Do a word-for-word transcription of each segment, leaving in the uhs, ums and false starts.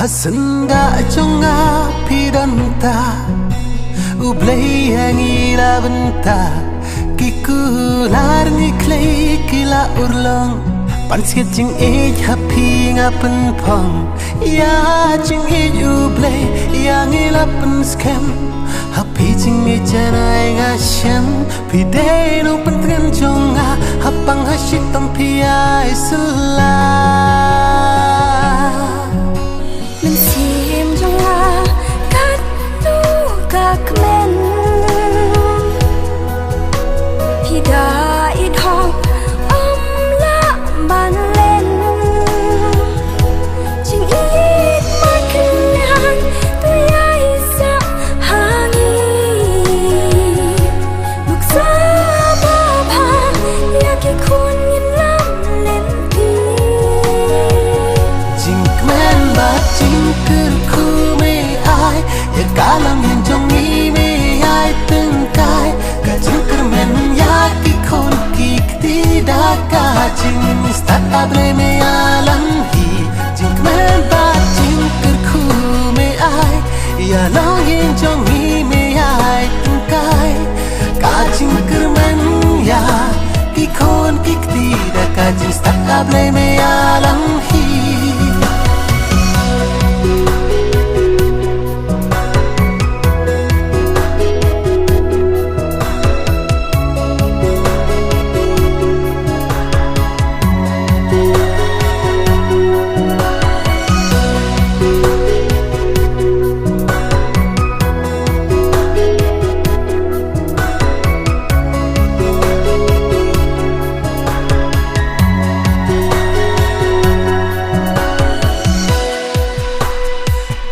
Syndah jong nga phi don ta, U Blei ïa ngi la bynta. Ki kular ngi khlei ki la urlong, ban siat jingïeit ha phi nga pynphong. Ïa jingïeit U Blei ïa ngi la pynskhem, ha phi jingïeit janai nga shem. Phi dei nongpyntngen jong nga, ha pang ha shitom phi ai sla. Mynsiem jong nga katno ka kmen, phi da i dhok ym lah ban len. Jingïeit markylliang to ïai sah ha ngi. Nuksa babha ïa ki khun ngin lam lynti. Jingkmen bad jingkyrkhu me ai, ïa ka longïing jong ngi me ai tyngkai. Ka jingkyrmen ïa ki khun ki kti da ka jingstad, A Blei me ïalam hi. Jingkmen bad jingkyrkhu me ai, ïa longïing jong ngi me ai tyngkai. Ka jingkyrmen ïa ki khun ki kti da ka jingstad, A Blei me ïalam hi.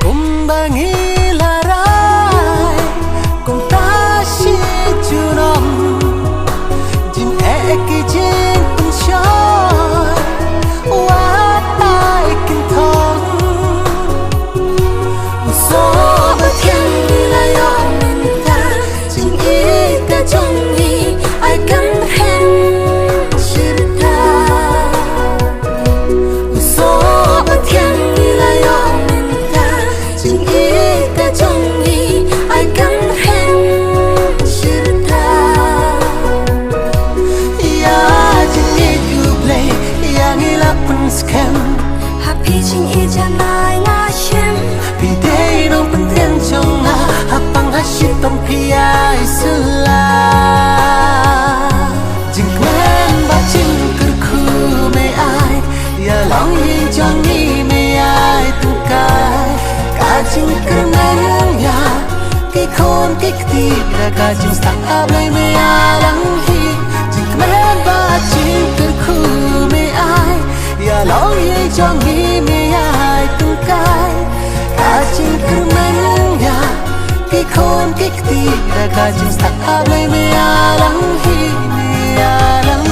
Kumba ngi la rai, kumta shi junom, jingeh ki jingpynshoi, wat ai kynthong. U Soh Bathiang ngi la ïoh mynta, jingïeit ka jong ngi ai kan heng shirta. U Soh Bathiang ngi la ïoh mynta, jingïeit ka jong ngi ai kan heng shirta. Ïa jingïeit U Blei ïa ngi la pynskhem, ha phi jingïeit janai nga shem. Phi dei nongpyntngen jong nga, ha pang ha shitom phi ai sla. Jingkmen bad jingkyrkhu me ai, ïa longïing jong ngi me ai tyngkai. Ka jingkyrmen ïa ki khun ki kti da ka jingstad, A Blei me ïalam hi. Jingkmen bad jingkyrkhu me ai, ïa longïing jong ngi me ai tyngkai. Ka jingkyrmen ïa ki khun ki kti da ka jingstad, A Blei me ïalam hi, me ïalam